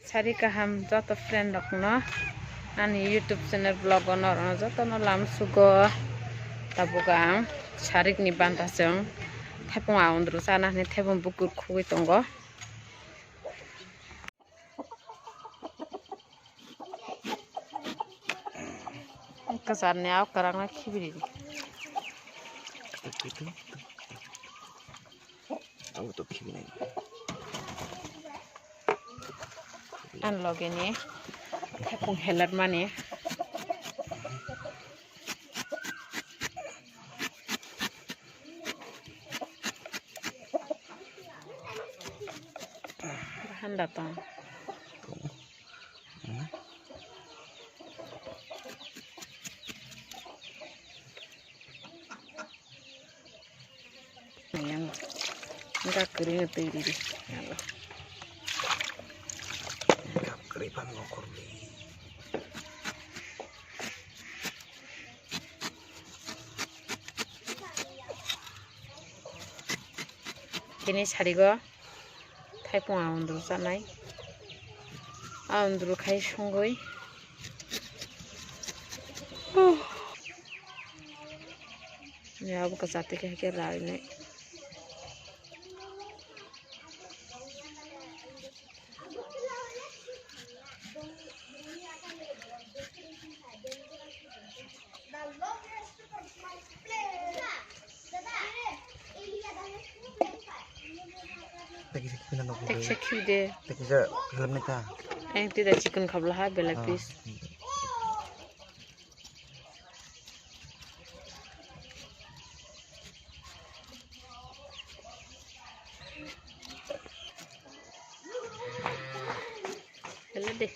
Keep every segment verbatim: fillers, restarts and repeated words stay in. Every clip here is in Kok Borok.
Sari kaham joto friend rokno ani YouTube channel vlog o norokno jotono lam sugo. Tabuk ang sarik ni banta chwng thepung aundru chana hinwi thepung bukur khugwi tongo. Kwchar ni aw kwrak no khibiri. Abo to khibinai. Ang loge ni thepung helat mani. Handa tong. Yang enggak kering itu ini. Enggak keripan ngokur. Kini sarigo. Thaipung aundru chanai. Aundru khai songwi. Huh. Ya, abo kwchar twi khe, khe rainai. Tekisa khibina nokho. Tekisa khibide. Tekisa helmeta. Ang tida chicken khabla ha bela piece. Hello de.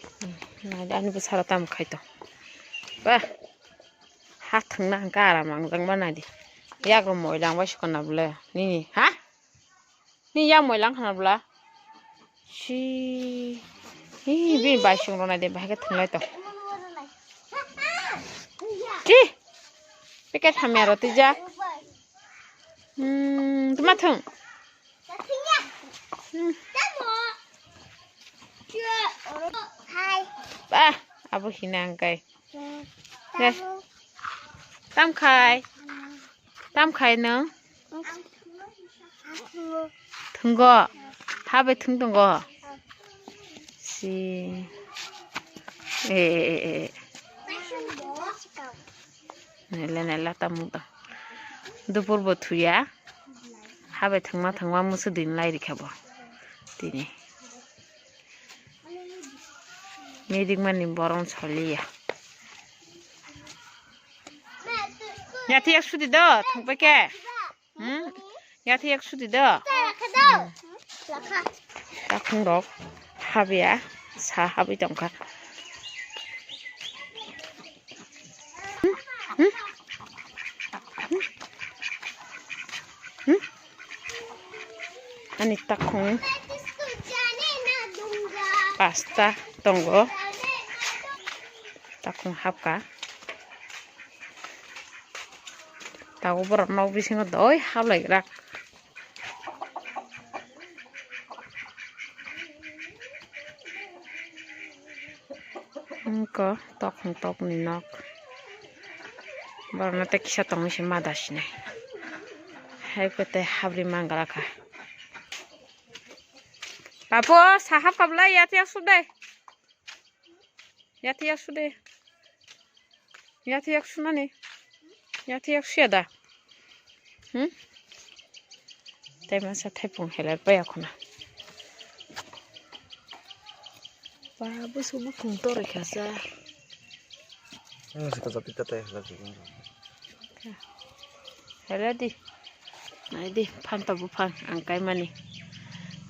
Nai ani bwsara tam khai to. Ba. Ha thwngna hwnka aram ang jang ma nai di. Yak rw moi lang bai sukana bwle. Nini ha? Ni yak moi lang khana bwla. Si. Hi bini bai sung rw nai de bahai khe thwnglai to. Ki? Packet hamya rw twi ja. Hmm, tuma thwng. Hmm. Ba, abo hina ang kai. Deh. Tam khai. Tam khai no. Thwnggo. Habai thwng tongo. Si. Eh, eh, eh, eh. Nele, nele, tamung tong. Dupur bo thuya. Habai thwngma, thwngma musu din lai rikha bo. Tini. Midik mani borom soliya. Yathi yak sudi do, thwngpai khe. Hmm? Yathi yak sudi do. Hmm. Takhung rok habya, sa habi tongkha. Hmm? Hmm? Hmm? Ani takhung pasta tongo. Takhung hapka. Tabuk borok nok bisingo doi hablai rak. Wngkha tokhong tokni nok. Borokno tei kisa tongwi se ma da sinai. Hai khe tei habri mangra kha. Bapo, sahap kablai, yathi yak sudai. Yathi yak sude. Yathi yak sunani. Yathi yak suya da. Hmm? Tei masa thaipung helar pai akhuna. Ba, busu bukhung toroi khasa. Ang se kajap ita tei kajap. Ready. Nai di, phantok buphang ang kaimani.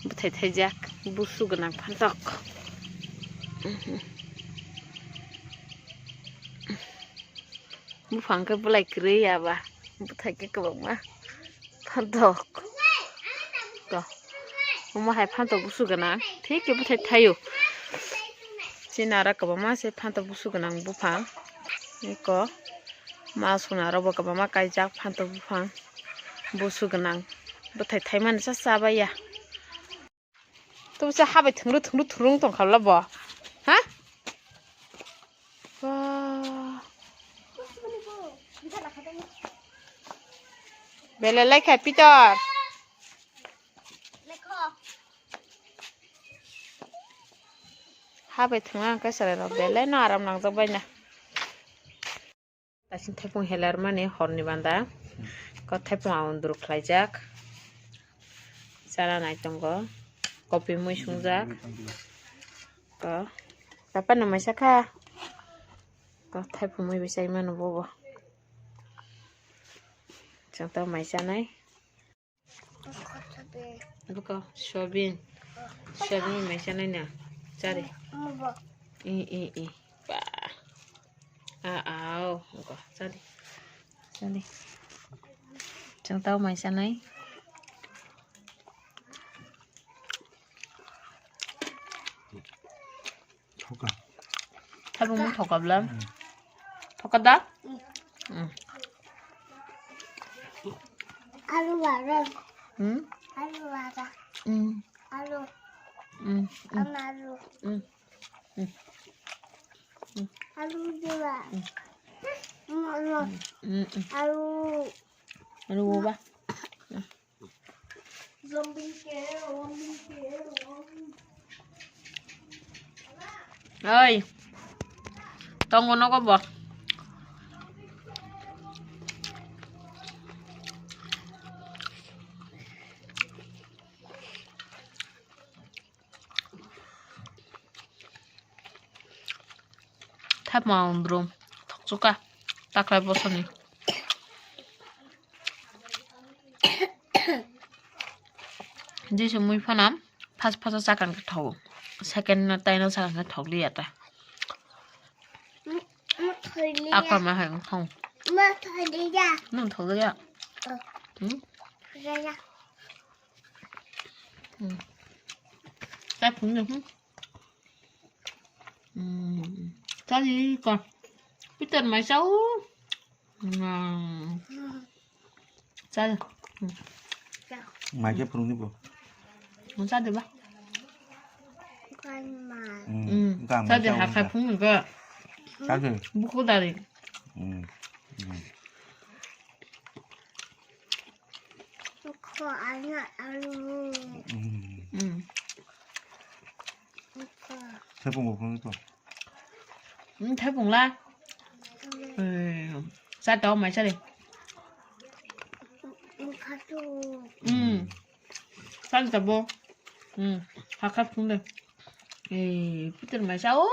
Bwthai thaijak, busu gwnang phantok. Buphang khe bwlai kwrwi ya ba, bwthai khe kwbangma phantok. To, omo hai phantok busu gwnang, thik khe bwthai thaio. Chini aro kwbangma se phantok busu gwnang buphang. Eko. Ma suna rok bo kwbangma kaijak phantok buphang busu gwnang bwthai thaimani sa chabaiya. Tubuse habai thwngru thwngru thwrwng tongkha bwla bo. Ha? Ba. Belai laikha Pitor. Habai thwngna ang khe chwrairok belai no aram nangjak baina. Taising thaipung helar mani horni banda. Ko thaipung aundru khlaijak. Chana nai tongo. Kopi mui sungjak. Ko papa no maisa kha. Ko thaipung mui bai chai mano bobo. Chwng to mai chanai. Buko soyabin. Soyabin mai chanai na. Chari. I, i, i. Ba. A, au. Buko. Chari. Chari. Chwng tao mai chanai. Thoka. Thaibung thoka bla. Thoka da? Mm. Alu wara. Hmm? Alu wara. Mm. Alu. Mm. Mm. Ama alu. Mm. Mm. Alu dua. Mm. Ama alu. Mm, mm. Alu. Alu ba. Oi. Tongo nogo bo. Thapma undrum thokchuka taklai bosoni. Jisumui phana first first chakang khe thogo, second no taino chakang khe thokliya ta. Apa ma hai thong. Nung thokliya. Hmm? Hmm. Chai phung de, hmm. Hmm. Chari ko. Peter mai chao. Hmm. Chari. Hmm. Mai ke phung ni bo. Chari ba. Hmm. Chari hakai phung ni ko. Chari. Buku dari. Hmm. Hmm. Kho, ano, ano. Mm. Mm. Kho. Thaipung bo phunukgo. Mm, thaipung la. Mm. Eh, sa tao mai sa de. Mm, kha tu. Mm. Sa ta bo. Mm, hakha phung de. Eh, Peter mai sa o.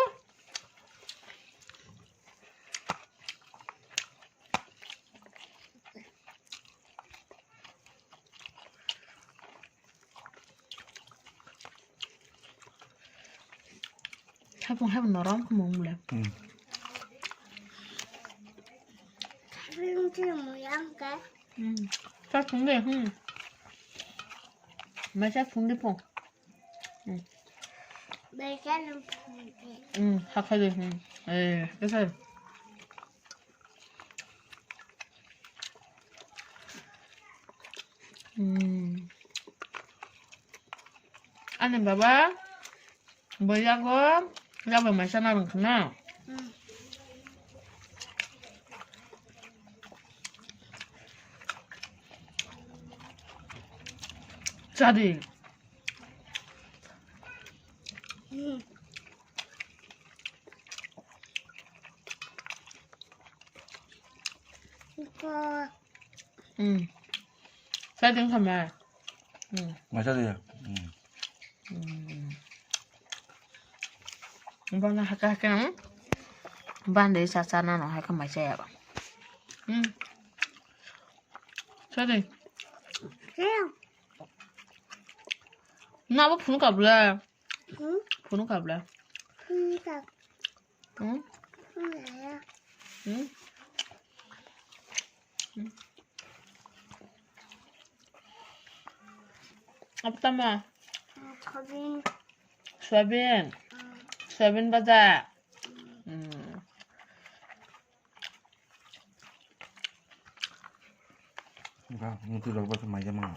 Thaipung hai norom khe mung le. Hmm. Thaipung khe mung yang khe. Hmm. Thaipung de, hmm. Mai thaipung de pung. Hmm. Mai thaipung de. Hmm, hakha de, hmm. Eh, kesa. Hmm. Ani baba, bo yago, yago mai sana rwng khna. Hmm. Chadi. Hmm. Hmm. Sa ding kama. Hmm. Masa dia. Hmm. Hmm. Bana haka haka, hmm? Bande sa sa na no haka mai sa ya ba. Hmm. Sa ding. Na bo phunuk kabla. Hmm? Phunuk kabla. Phunuk kab- Hmm? Phunuk ya. Hmm? Hmm. Apa tama? Soyabin. Soyabin. Hmm. Soyabin baja. Hmm. Ba, mutu rok ba mai jama.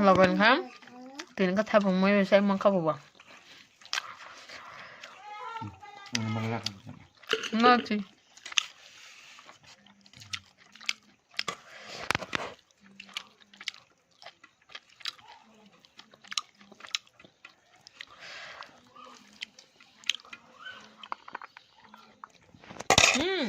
Logan kha. Tini kha thapung mai sai man kha buba. Hmm, manglak. No ti. Hmm.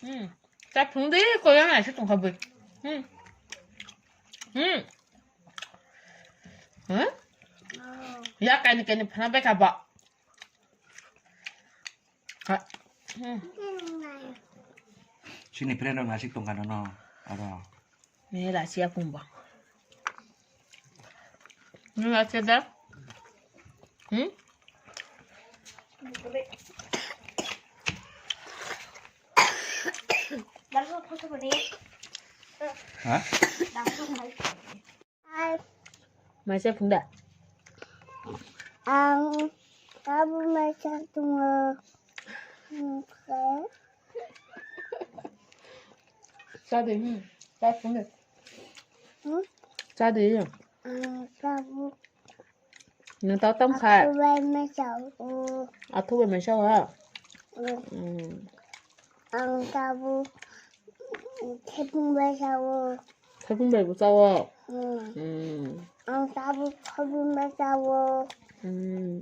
Hmm. Cha phung di, koyang ai se tong kha bui. Hmm. Hmm. Hmm? Ya kaini kaini phana bai kha ba. Ha. Hmm. Sini friend rok nasik tong kha no, aro. Ni la sia phung ba. Ni la sia da. Hmm? Ha? Maisa phung da? Ang tabuk maisa tongo. Cha de, hmm. Cha phung de. Hmm? Cha de. Ang tabuk. Nung tau tam kha. Athubai maisa o. Athubai maisa o ha? Hmm. Hmm. Ang tabuk thepung bai sao. Thepung bai bo sao? Hmm. Hmm. Ang tabuk thepung bai sao. Hmm.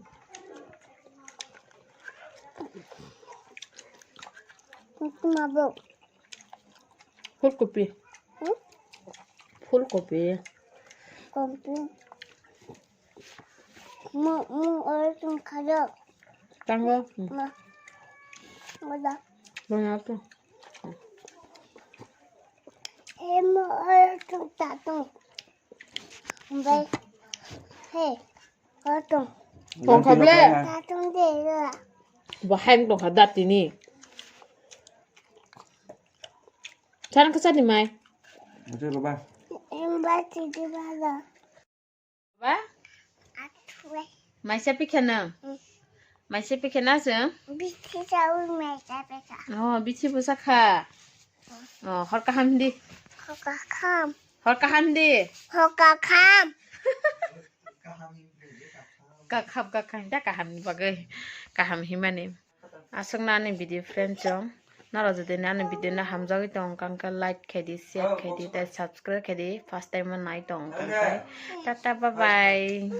Ito mabuk. Phulkopi. Hmm? Phulkopi. Kopi. Mo, mo, oro tong kha do. Tango. Hmm. Ma. Wala. Wala to. E mo, oro tong ta tong. Bai. He. Oro tong. Tong kha ble. Ta tong de la. Bo hain tong kha da tini. Chan kha chani mai. Ate baba. Em ba ti di ba la. Ba? Athuwe. Maisa pikha nang? Mm. Maisa pikha na chwng? Bithi chawi maisa pikha. Oh, bithi bwsa kha. Oh, hor kaham di. Hor kaham. Hor kaham di. Hor kaham. Kaham, kaham, da kaham ni bagwi. Kaham himani. Aswk na ani video friend chong. Noro jodi na ani video no hamjagwi tong kha, like khaidi, share khaidi, tei subscribe khaidi. First time o nai tong kha. Tata, bye bye.